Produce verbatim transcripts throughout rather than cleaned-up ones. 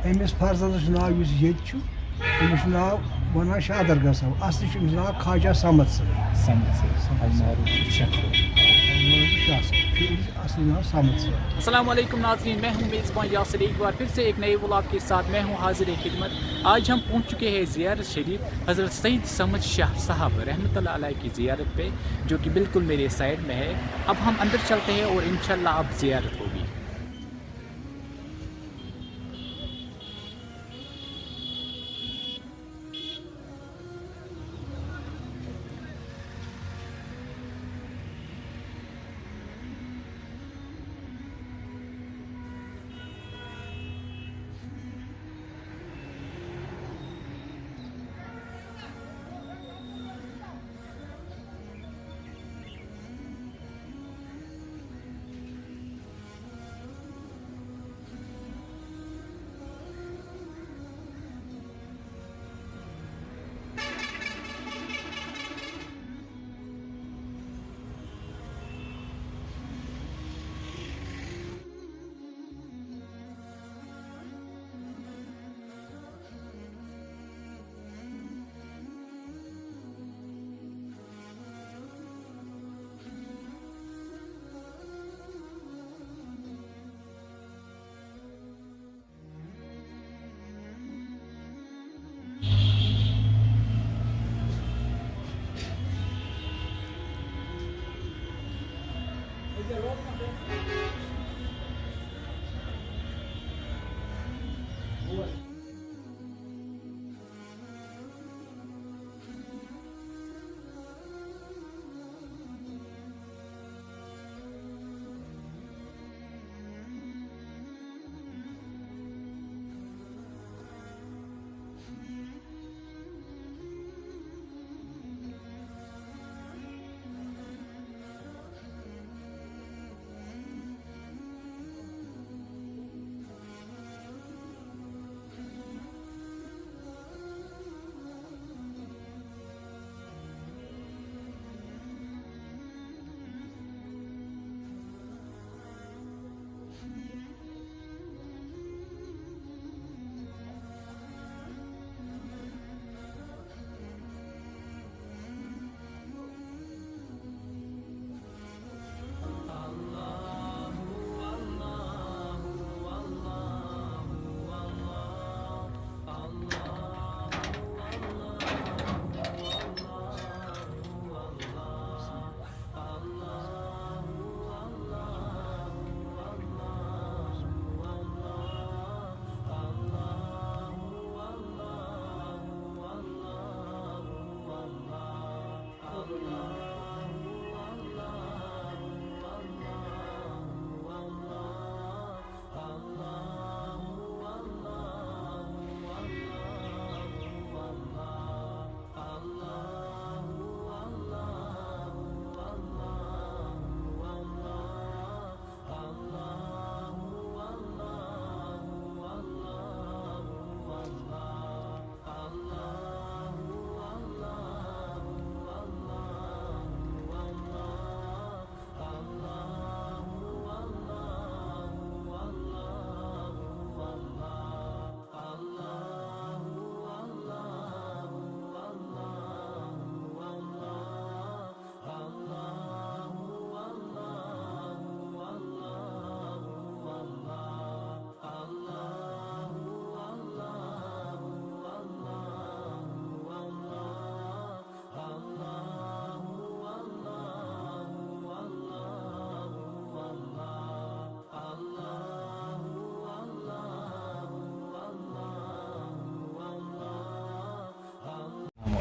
أمِس فرزندَس چھُ ناو، یُس ییٚتہِ چھُ، أمِس چھُ ناو وَنان شاہ درگاہ صٲب، اَصلی چھُ أمِس ناو خواجہ صمد صٲب۔ صمد صٲب، المعروف شاہ صٲب۔ المعروف شاہ صٲب چھُ أمِس اَصلی ناو صمد صٲب۔ السلام علیکم ناظرین، میں ہوں میزبان یاسر، ایک بار پھر سے ایک نئے ولاگ کے ساتھ میں ہوں حاضر خدمت۔ آج ہم پہنچ چکے ہیں زیارت شریف حضرت سید صمد شاہ صاحب رحمۃ اللہ علیہ کی زیارت پہ، جو کہ بالکل میرے سائیڈ میں ہے۔ اب ہم اندر چلتے ہیں اور انشاءاللہ اب زیارت ہوگی۔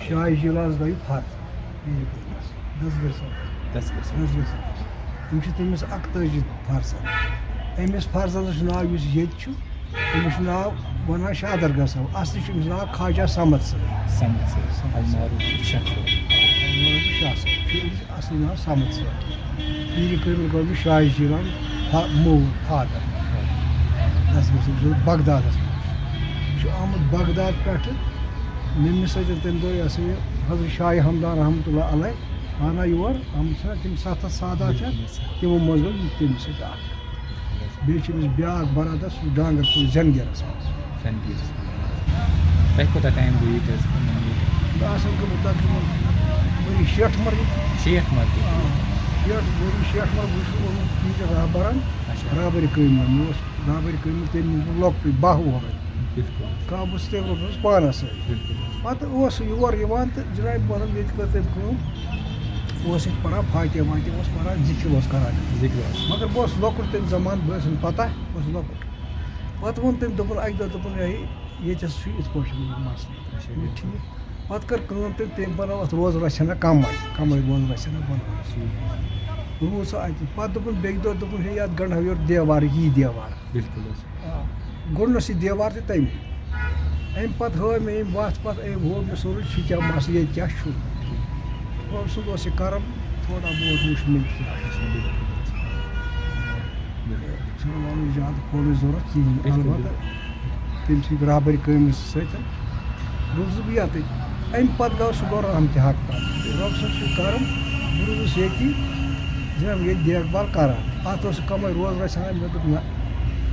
شاہ جیلانس گٔیہِ فرض، پیٖر گٔیہِ دستگیر صٲب۔ دستگیر صٲب۔ دستگیر صٲب۔ تِم چھِ تٔمِس اَکتٲجی فرضن۔ أمِس فرزندَس چھُ ناو، یُس ییٚتہِ چھُ، أمِس چھُ ناو وَنان شاہ درگاہ صٲب۔ اَصلی چھُ أمِس ناو خواجہ صمد صٲب۔ صمد صٲب۔ صمد صٲب۔ المعروف شاہ صٲب۔ المعروف شاہ صٲب۔ چھُ أمِس اَصلی ناو صمد صٲب۔ پیٖرِ کٲمِل گوٚو أمِس شاہ جیٖلان فا-، مول، فادر۔ دستگیر صٲب چھُ بغدادَس منٛز۔ چھُ آمُت بغداد پٮ۪ٹھٕ۔ مےٚ مِس سۭتۍ تَمہِ دۄہ، یہِ ہسا یہِ، حضرت شاہ ہمدان رحمتہ اللہ علیہ، پانہ یور آمُت چھِنہ تِم ستھ ہتھ سادات چھِ، تِمو منٛز گوٚو یہِ تٔمِس سۭتۍ اکھ۔ بیٚیہِ چھِ أمِس بیٛاکھ برادر، سُہ چھُ ڈانگر پوٗرۍ زٮ۪نگیرَس منٛز۔ تنقیٖد۔ تۄہہِ کوٗتاہ ٹایم گوٚو ییٚتہِ حظ یِمن ییٚتہِ؟ مےٚ ہسا گوٚو تقریٖباً ؤری شیٹھ مرِ۔ شیٹھ مرِ۔ آ، شیٹھ، ؤری شیٹھ مرِ، بہٕ چھُس اوسمُت ییٚتہِ رہبرن، اچھا۔ رہبرِ کٲمہِ منٛز۔ مےٚ اوس رہبرِ کٲمہِ تَمہِ وِزِ لۄکٹُے، باہ وُہُر۔ بِلکُل۔ کانٛہہ بہٕ چھُس تَمہِ برونٛہہ اوسُس پانَس سۭتۍ۔ بِلکُل۔ پَتہٕ اوس سُہ یور یِوان تہٕ جنابِ محترم ییٚتہِ کٔر تٔمۍ کٲم، اوس ییٚتہِ پَران فاتحہ واتحہ، اوس پَران، ذِکِر اوس کَران۔ ذِکِر اوس۔ مگر بہٕ اوسُس لۄکُٹ تَمہِ زمانہٕ، بہٕ ٲسٕس نہٕ پَتہ، بہٕ اوسُس لۄکُٹ۔ پَتہٕ ووٚن تٔمۍ، دوٚپُن، اَکہِ دۄہ دوٚپُن، ہے، ییٚتہِ حظ چھُ یِتھ پٲٹھۍ مسلہٕ۔ اچھا، مےٚ بِلکُل۔ ٹھیٖک۔ پَتہٕ کٔر کٲم تٔمۍ، تٔمۍ بَنٲو اَتھ روزٕ رَژھِ ہنا کَمٕے، کَمٕے روزٕ رَژھِ ہنا بَنٲو۔ ٹھیٖک۔ روٗد سُہ اَتہِ۔ پَتہٕ دوٚپُن بیٚکہِ دۄہ، دوٚپُن، ہے، یَتھ گنٛڈہو یورٕ دیوار، یی دیوار۔ بِلکُل حظ۔ آ، گوٚنڈنَس یہِ دیوار تہِ تَمی۔ اَمہِ پَتہٕ ہٲو مےٚ أمۍ وَتھ پَتھ، أمۍ ہوو مےٚ سورُے، چھُ کیٛاہ مسلہٕ ییٚتہِ، کیٛاہ چھُ؟ رۄب سُنٛد اوس یہِ کرم، تھوڑا بہت وُچھ مےٚ تہِ کیٛاہ چھُ۔ بِلکُل۔ چھُنہٕ وَنُن زیادٕ کھولنٕچ ضوٚرَتھ کِہیٖنۍ۔ بِلکُل، البتہ بِلکُل۔ تٔمۍ سٕنٛدِ رہبٔری کٲمہِ سۭتۍ روٗدُس بہٕ یَتٕے۔ اَمہِ پَتہٕ گوٚو سُہ گوٚو رحمتِ حق پَتہٕ۔ رۄب سُنٛد چھُ کرم، بہٕ روٗدُس ییٚتی، زِ ییٚتہِ دیکھ بال کران۔ اَتھ اوس کَمٕے روز رَژھِ ہنا، مےٚ دوٚپ نہ،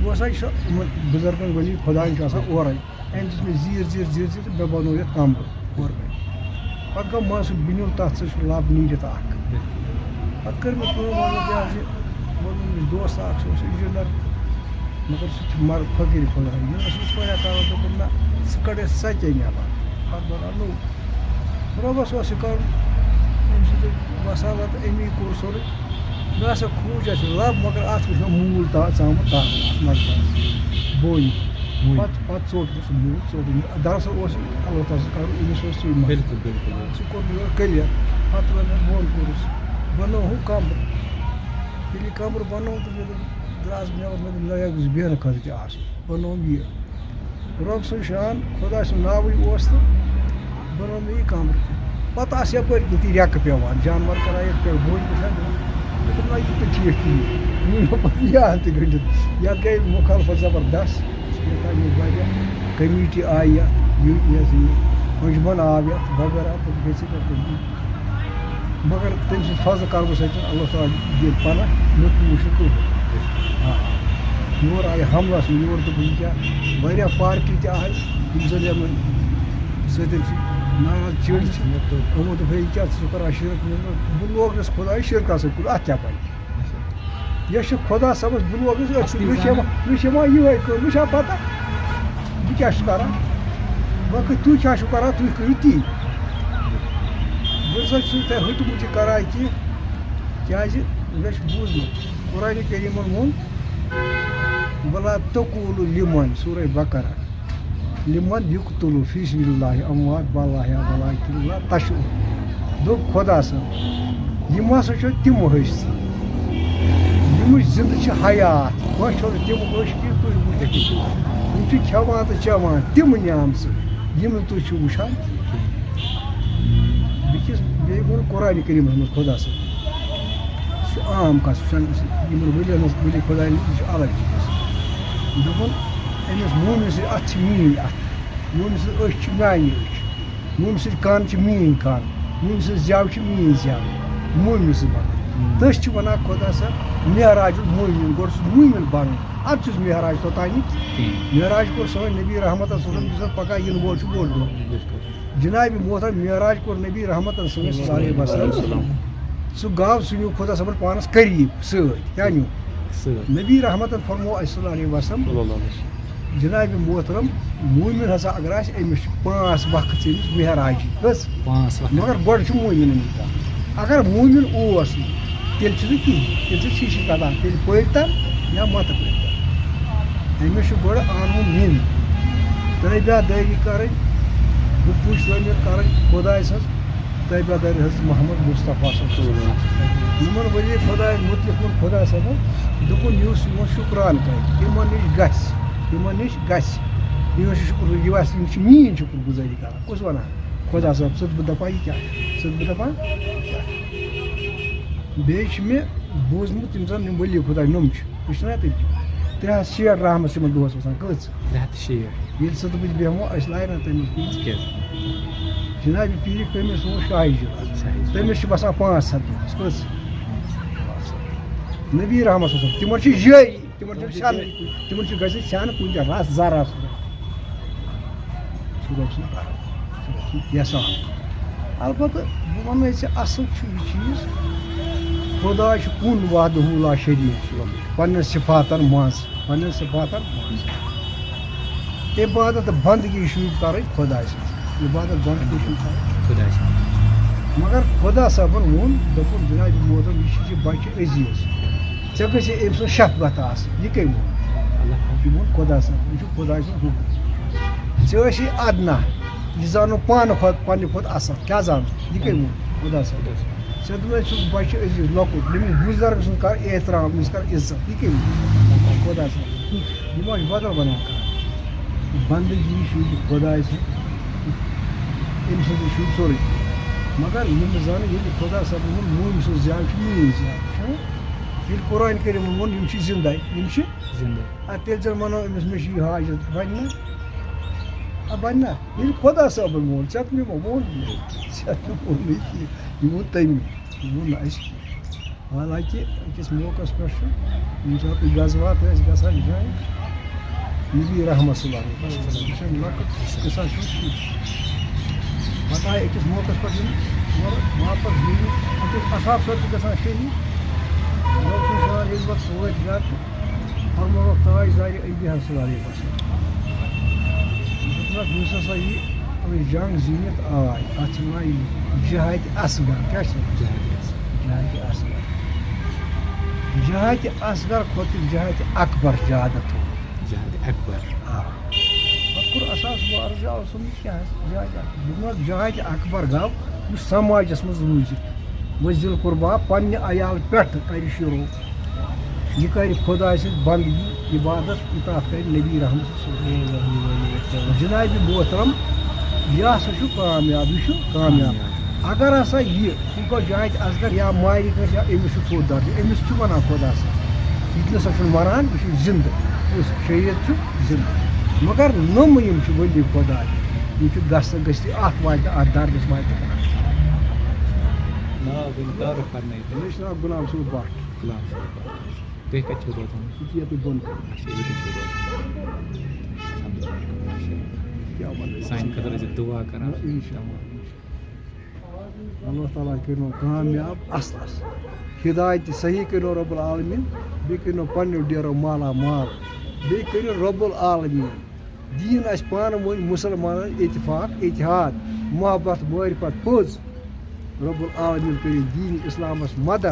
بہٕ ہسا چھُس یِمَن بُزرگَن ولی خۄدایَن چھُ آسان اورَے۔ أمۍ دِژ مےٚ زیٖر، زیٖر، زیٖر، زیٖر تہٕ مےٚ بنوو یَتھ کَمرٕ ہورٕ کَنہِ۔ پَتہٕ گوٚو منٛزٕ سُہ بِنیُل تَتھ سۭتۍ سُہ لَب نیٖرِتھ اَکھ۔ بِلکُل۔ پَتہٕ کٔر مےٚ کٲم، ووٚن مےٚ یہِ حظ یہِ، ووٚن مےٚ أمِس دوستہٕ اَکھ، سُہ اوس اِنجیٖنَر، مگر سُہ چھُ مَر-، فقیٖر خۄداے۔ مےٚ اوس یِتھ پٲٹھۍ کَرُن، دوٚپُن، "نہ، ژٕ کَڑ یَتھ سَتہِ نٮ۪بَر۔" پَتہٕ بَناو نوٚو۔ رۄبَس اوس یہِ کَرُن، أمۍ سٕنٛدِ وسالت، أمی کوٚر سورُے۔ مےٚ ہسا کھوٗج اَتھ لَب، مگر اَتھ وٕچھ مےٚ موٗل تا-، ژامُت تَتھ منٛز بۄن۔ بۄن۔ پَتہٕ، پَتہٕ ژوٚٹ مےٚ سُہ موٗل، ژوٚٹ مےٚ۔ دَرَصل اوس یہِ، اللہ تعالیٰ سٕنٛز کَرُن، أمِس اوس سُے مسلہٕ۔ بِلکُل، بِلکُل، بِلکُل۔ سُہ کوٚر مےٚ یورٕ clear۔ پَتہٕ ووٚن مےٚ بۄن کوٚرُس۔ بَنووُم کَمرٕ۔ ییٚلہِ یہِ کَمرٕ بَنوو تہٕ مےٚ دوٚپ، درٛاس بہٕ نٮ۪بَر، مےٚ دوٚپ، نہ، یہِ گوٚژھ بیٚہنہٕ خٲطرٕ تہِ آسُن۔ بَنووُم یہِ۔ رۄب سٕنٛز شان، خۄداے سُنٛد ناوٕے اوس تہٕ بَنوو مےٚ یہِ کَمرٕ تہِ۔ پَتہٕ آسہٕ یَپٲرۍ کِنۍ تہِ ریٚکہٕ پٮ۪وان، جانوَر کَران یَتھ پٮ۪ٹھ بوٗلۍ پٮ۪ٹھ۔ مےٚ دوٚپ، نہ، یہِ تہِ ٹھیٖک کِہیٖنۍ۔ یہِ مےٚ پَتہٕ یہِ ہَن تہِ گٔنٛڈِتھ۔ یَتھ گٔے مُخالفت زبردست۔ یَتھ آیہِ مےٚ واریاہ کمیٹی آیہِ یَتھ، یہِ، یہِ ہسا یہِ أنٛجمَن آو یَتھ وغیرہ، تہٕ گٔژھِتھ یَتھ مگر تٔمۍ سٕنٛدِ فضلہٕ کرمہٕ سۭتۍ اللہ تعالیٰ دِیِن پناہ، مےٚ کوٗر چھُنہٕ کٕہٕنۍ۔ آ، یور آیہِ حملس، یور دوٚپُن، یہِ کیٛاہ، واریاہ پارٹی تہِ آیہِ، یِم زن یِمن سۭتۍ چھِ ناراض، چِڑ چھِ۔ یِمو دوٚپ، ہے، یہِ کیٛاہ ژٕ کران شرک؟ مےٚ دوٚپ، بہٕ لوگنس خۄدایہِ شرکس سۭتۍ، اَتھ کیٛاہ بنہِ؟ یہِ چھُ خۄدا صٲبس، بہٕ لوگُس أتھۍ سۭتۍ۔ مےٚ چھِ یِوان، مےٚ چھِ یِوان یِہوٚے کٲم، مےٚ چھا پتہ بہٕ کیٛاہ چھُس کران؟ وۄنۍ تُہۍ کیٛاہ چھِو کران، تُہۍ کٔرِو تی۔ بہٕ نہ سا چھُس تۄہہِ ہُتہِ مُتہِ کران کینٛہہ، کیٛازِ مےٚ چھُ بوٗزمُت، قرآنِ کریٖمن ووٚن، "ولا تقولوا لمن"، سورہ بقرہ، "لمن یقتل فی سبیل اللہ اموات بل احیاء ولکن لا تشعرون"۔ دوٚپ خۄدا صٲب، یِم ہسا چھِ تِم ۂسۍ، یِمٕچ زِندٕ چھِ حیات۔ کٲنٛسہِ چھو نہٕ تِم ۂسۍ کینٛہہ، تُہۍ وٕچھِو۔ یِم چھِ کھٮ۪وان تہٕ چٮ۪وان تِم نعمژٕ، یِم نہٕ تُہۍ چھِو وٕچھان کینٛہہ۔ بیٚکِس، بیٚیہِ ووٚن قرآنِ کریٖمَس منٛز خۄدا صٲب، سُہ چھُ عام کَتھ، سُہ چھُنہٕ یِمَن ؤلِیَن ہٕنٛز، ؤلی خۄدایَن ہٕنٛز، یہِ چھُ الگ چیٖز۔ دوٚپُن، أمِس مومِن سٕنٛدۍ اَتھٕ چھِ میٛٲنۍ اَتھٕ، مومِن سٕنٛز أچھ چھِ میٛانہِ أچھ، مومِن سٕنٛدۍ کَن چھِ میٛٲنۍ کَن، مومِن سٕنٛز زٮ۪و چھِ میٛٲنۍ زٮ۪و، مومِن سٕنٛز بَنٲومٕژ۔ تٔتھۍ چھِ وَنان خۄدا صٲب معراج المومن، گۄڈٕ سُہ مومِن بَنُن، اَدٕ چھُس معراج توٚتانۍ کِہیٖنۍ۔ معراج کوٚر سٲنۍ نبی رحمتَن صلی اللہ علیہ وسلم، یُس زَن پَگاہ یِنہٕ وول چھُ بوٚڑ دۄہ۔ جناب محترم، معراج کوٚر نبی رحمتن صلی اللہ علیہ وسلم۔ سُہ گاو، سُہ نیوٗ خۄدا صٲبن پانس قریب سۭتۍ۔ کیٛاہ نیوٗ؟ سۭتۍ۔ نبی رحمتن فرموو اَسہِ صلی اللہ علیہ وسلم، صلی اللہ علیہ وسلم۔ جناب محترم، مومن ہسا اگر آسہِ، أمِس چھِ پانٛژھ وقت چھِ أمِس معراجی۔ کٔژ؟ پانٛژھ وقت۔ مگر گۄڈٕ چھُ مومن أمِس دَپان۔ اگر مومن اوس نہٕ، تیٚلہِ چھُنہٕ کِہیٖنۍ، تیٚلہِ چھُ شیٖشہِ کَتان، تیٚلہِ پٔرۍتَن یا مَتہٕ پٔرۍتَن۔ أمِس چھُ گۄڈٕ اَنُن یِم تٲبیادٲری کَرٕنۍ، بہٕ پُش تعمیٖر کَرٕنۍ خۄداے سٕنٛز تٲبیادٲری حضرت محمد مصطفیٰ صٲب۔ یِمَن ؤلی خۄدایَن مُتعلِق ووٚن خۄدا صٲبَن، دوٚپُن، یُس میون شُکران کَرِ، یِمَن نِش گژھِ، یِمَن نِش گژھِ، یِمَن چھُ شُکُر، یہِ وَسہِ، یِم چھِ میٛٲنۍ شُکُر گُزٲری کَران۔ کُس وَنان؟ خۄدا صٲب، ژٕ تہٕ بہٕ دَپان، یہِ کیٛاہ چھُ؟ ژٕ تہٕ بہٕ دَپان، یہِ کیٛاہ چھُ؟ بیٚیہِ چھِ مےٚ بوٗزمُت، یِم زَن یِم ؤلی خۄداے نۄم چھِ، وٕچھ چھُنہ تٔمۍ؟ ترٛےٚ ہَتھ شیٹھ رحمت چھِ یِمَن دۄہَس وَسان۔ کٔژ؟ ترٛےٚ ہَتھ تہٕ شیٹھ۔ ییٚلہِ ژٕ تہٕ بہٕ تہِ بیٚہمو، اَسہِ لارِ نہ تَمہِ وِزِ کُنہِ؟ کیٛازِ؟ جِنابِ پیٖرِ کٲمِل سون شاہی جِناب۔ شاہی جِناب۔ تٔمِس چھِ وَسان پانٛژھ ہَتھ دۄہَس۔ کٔژ؟ نبی رحمت صٲب، تِمَن چھِ جٲری۔ تِمن چھُ سیٚنہٕ، تِمن چھُ گژھِ سیٚنہٕ کُنہِ جایہِ رَژھ زٕ رَژھ۔ سُہ رۄب سُنٛد کرم، سُہ رۄب سُنٛد احسان۔ البتہٕ بہٕ وَنَے ژےٚ، اَصٕل چھُ یہِ چیٖز، خۄداے چھُ کُن وحدہ لا شریٖک چھُ، پنٛنٮ۪ن صِفاتَن منٛز، پنٛنٮ۪ن صِفاتَن منٛز۔ عبادت تہٕ بندگی چھُ یہِ کَرٕنۍ خۄداے سٕنٛز، عبادت بندگی چھُ یہِ کَرٕنۍ۔ خۄداے سٕنٛز۔ مگر خۄدا صٲبَن ووٚن، دوٚپُن، جناب محترم، یہِ چھُ یہِ بَچہٕ عزیٖز، ژےٚ گٔژھی أمۍ سٕنٛز شفقت آسٕنۍ۔ یہِ کٔمۍ ووٚن؟ اللہ۔ یہِ ووٚن خۄدا صٲبَن، یہِ چھُ خۄداے سُنٛد حُکُم۔ ژےٚ ٲسی ادنا، یہِ زانو پانہٕ کھۄتہٕ، پننہِ کھۄتہٕ اصل۔ کیٛاہ زانو؟ یہِ کٔمۍ ووٚن؟ خۄدا صٲب۔ ژےٚ دوٚپ، ژٕ چھُکھ بچہِ عزیز لۄکُٹ، ییٚمِس بُزرگ سُنٛد کر احترام، أمِس کر عزت۔ یہِ کٔمۍ ووٚن؟ خۄدا صٲب۔ یہِ ما چھُ بدل بنان کانٛہہ؟ بندگی چھُ یہِ خۄداے سُنٛد، أمۍ سٕنٛز چھُ سورُے۔ مگر یِم زن ییٚلہِ خۄدا صٲبن ووٚن، مومۍ سُنٛد زیادٕ چھُ میٛٲنۍ زیادٕ۔ چھُ؟ ییٚلہِ قرآن کریٖمن ووٚن، یِم چھِ زندے، یِم چھِ زندے۔ اَدٕ تیٚلہِ زَن وَنو أمِس، مےٚ چھُ یہِ حاجت، بَنہِ نا؟ اَدٕ بَنہِ نا؟ ییٚلہِ خۄدا صٲبَن ووٚن، ژےٚ تہِ مےٚ ووٚن، ژےٚ تہِ ووٚن نہٕ کینٛہہ، یہِ ووٚن تٔمی، یہِ ووٚن نہٕ اَسہِ کینٛہہ۔ حالانکہِ أکِس موقعَس پٮ۪ٹھ چھُ، ییٚمہِ ساتہٕ یہِ غزوات ٲسۍ گژھان جنگ، نبی رحمت صلی اللہ علیہ وسلم، یہِ چھُنہٕ لۄکُٹ قصہ چھُ کینٛہہ۔ پَتہٕ آے أکِس موقعَس پٮ۪ٹھ یِم اورٕ واپَس زیٖنِتھ، اَتہِ ٲسۍ اَصحاب صٲب تہِ گژھان شہیٖد۔ رۄب سٕنٛز شان ییٚلہِ پَتہٕ وٲتۍ گَرٕ، فرمووُکھ تاجدارِ انبیاء صلی اللہ علیہ وسلم۔ دوٚپنَکھ، یُس ہسا یہِ أمِس جنگ زیٖنِتھ آے، اَتھ چھِ وَنان یہِ جہاد اصغر۔ کیٛاہ چھِ وَنان؟ جہاد اصغر۔ جہاد اصغر۔ جہاد اصغر کھۄتہٕ چھُ جہاد اکبر زیادٕ تھوٚومُت۔ جہاد اکبر۔ آ۔ پَتہٕ کوٚر اَسہِ حظ وۄنۍ عرض، آو سمجھ کیٛاہ حظ؟ جہاد اکبر۔ دوٚپنَکھ، جہاد اکبر گوٚو یُس سماجَس منٛز روٗزِتھ وۄنۍ ذی القربیٰ پننہِ عیال پٮ۪ٹھ کرِ شروع۔ یہِ کرِ خۄداے سٕنٛز بندگی، عبادت، اطاعت کرِ نبی رحمت صلی اللہ علیہ وسلم۔ جناب محترم، یہِ ہسا چھُ کامیاب، یہِ چھُ کامیاب۔ اگر ہسا یہِ، یہِ گوٚو جہاد اصغر یا مارِ کٲنٛسہِ یا أمِس چھُ تھوٚد درجہٕ، أمِس چھُ وَنان خۄدا صٲب، یہِ تہِ نسا چھُنہٕ مَران، یہِ چھُ زِندٕ، یُس شہیٖد چھُ زِندٕ۔ مگر نۄم یِم چھِ ولی خۄداے، یِم چھِ گژھٕ گٔژھتٕے اَتھ واتہِ، اَتھ درجَس واتہِ۔ ناو ؤنِو، تعارُف کرنٲیِو تُہۍ۔ مےٚ چھُ ناو غلام صٲب بٹ۔ غلام صٲب بٹ۔ تُہۍ کَتہِ چھِو روزان؟ یہِ چھُ ییٚتہِ بۄن کَنہِ۔ اچھا، ییٚتہِ چھِو روزان۔ الحمدللہ۔ اچھا۔ کیٛاہ وَنہٕ؟ سانہِ خٲطرٕ ٲسۍ زِ دُعا کران۔ اِنشاءاللہ۔ اللہ تعالیٰ کٔرِنو کامیاب اَصلَس۔ ہدایت صحیح کٔرِنو رب العالمین، بیٚیہِ کٔرِنو پنٛنیو ڈیرو مالا مال، بیٚیہِ کٔرِن رب العالمین دیٖن اَسہِ پانہٕ ؤنۍ مُسلمانَن اتفاق، اتحاد، محبت، معرفت، پٔز۔ رب العالمین کٔرِن دیٖن اِسلامَس مدد،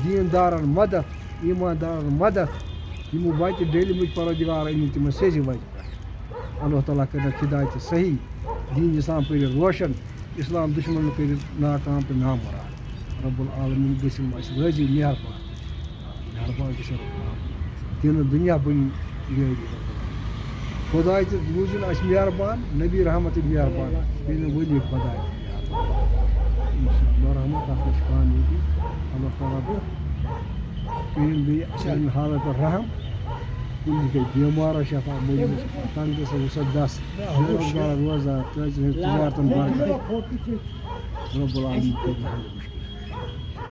دیٖن دارَن مدد، ایٖمان دارَن مدد۔ یِمو وَتہِ ڈٔلۍمٕتۍ پروردگار أنِن تِمَن سیٚزِ وَتہِ پٮ۪ٹھ۔ اللہ تعالیٰ کٔرِنَکھ ہدایت صحیح، دیٖن اِسلام کٔرِن روشن، اِسلام دُشمَنَن کٔرِن ناکام تہٕ نامُراد۔ رب العالمین گٔژھِن اَسہِ رٲضی، مہربان۔ مہربان گٔژھِن رب العالمین۔ دِنہٕ دُنیا بٔنِن یٲری۔ خۄداے تہِ روٗزِن اَسہِ مہربان، نبی رحمت تہِ مہربان، بیٚیہِ نہٕ ؤلی خۄداے تہِ مہربان۔ اِنشاءاللہ رحمت، تَتھ منٛز چھِ کامیٲبی۔ اللہ تعالیٰ کٔرِن بیٚیہِ اَسہِ اَمہِ حالَس پٮ۪ٹھ رحم۔ کُنہِ تہِ بیمارَس شفا، مٔریٖضَس شفا، تنٛگ گژھن وُسعت دَس، بے روزگار روزدار، کٲنٛسہِ ہٕنٛز تجارتَن برکت۔ رب العالمین کٔرِن حل مُشکِل۔